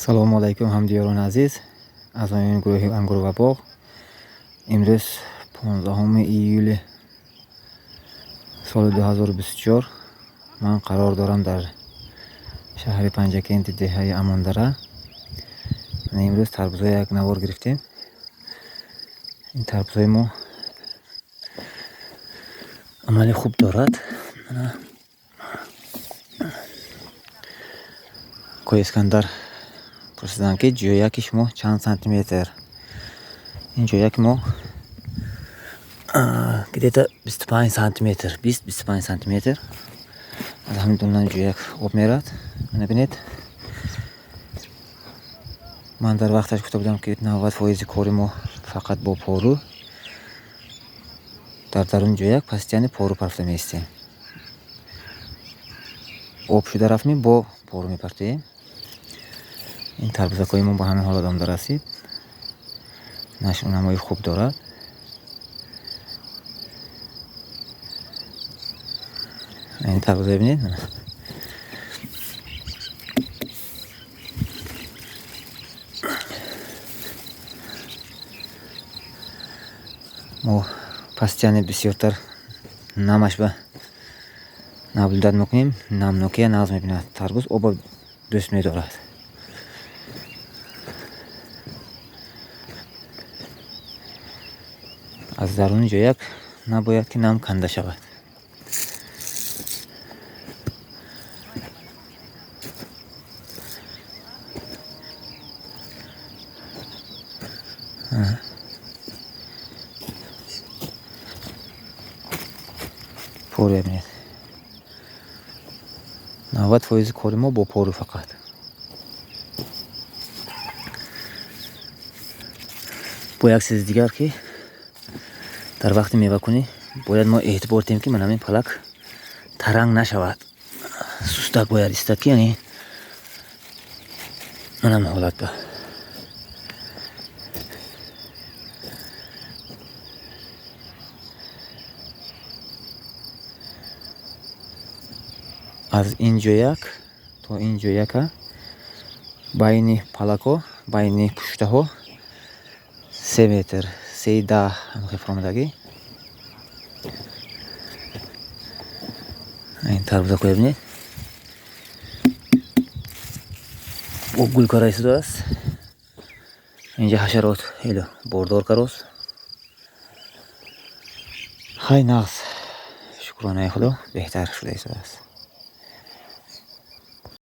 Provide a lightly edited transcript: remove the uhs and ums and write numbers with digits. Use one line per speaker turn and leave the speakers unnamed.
Салому алайкум ҳамдиёрони азиз, аъзоёни гурӯҳи Ангур ва боғ. Имрӯз 15 июли соли 2024 ман қарор дорам дар шаҳри Панҷакенти деҳаи Амондара. Имрӯз тарбузҳои як навор гирифтем. Ин тарбузҳои мо амали хуб дорад. Кои Искандар пурсиданд, ки ҷояки шумо чанд сантиметр? Ин ҷояки мо где-то 25 сантиметр, 20-25 сантиметр. Аз ҳамин дона ҷояк об мерад. Мана бинед. Ман дар вақташ гуфта будам, ки 90% кори мо фақат бо пору. Дар даруни ҷояк пастияни пору парфта меистем. Об шуда рафтем, бо пору мепартоем. Ин тарбузакҳои мо ба ҳамин ҳолат омада расид. Нашъунамои хуб дорад. Ин тарбуза бибинед. Мо пастияни бисёртар намаш ба наблюдат мекунем. Намнокия нағз мебинад. Тарбуз оба дӯст медорад. Аз даруни ҷояк набояд ки нам канда шавад. Пору бибинед. 90% кори мо бо пору фақат. Бо як чизи дигар, ки дар вақти мевакунӣ бояд мо эътибор диҳем, ки ман ҳамин палак таранг нашавад. Сустак бояд истад, ки яъне манам ҳолат ба. Аз ин ҷояк то ин ҷояка байни палакҳо, байни пуштаҳо 3 метр, 3,10 ҳамхел фаромадагӣ. Ин тарбузакҳо бибинед. Бо гул кара истодааст. Инҷа ҳашарот хеле бордор карост. Хай нағз, шукронаи Худо, беҳтар шуда истодааст.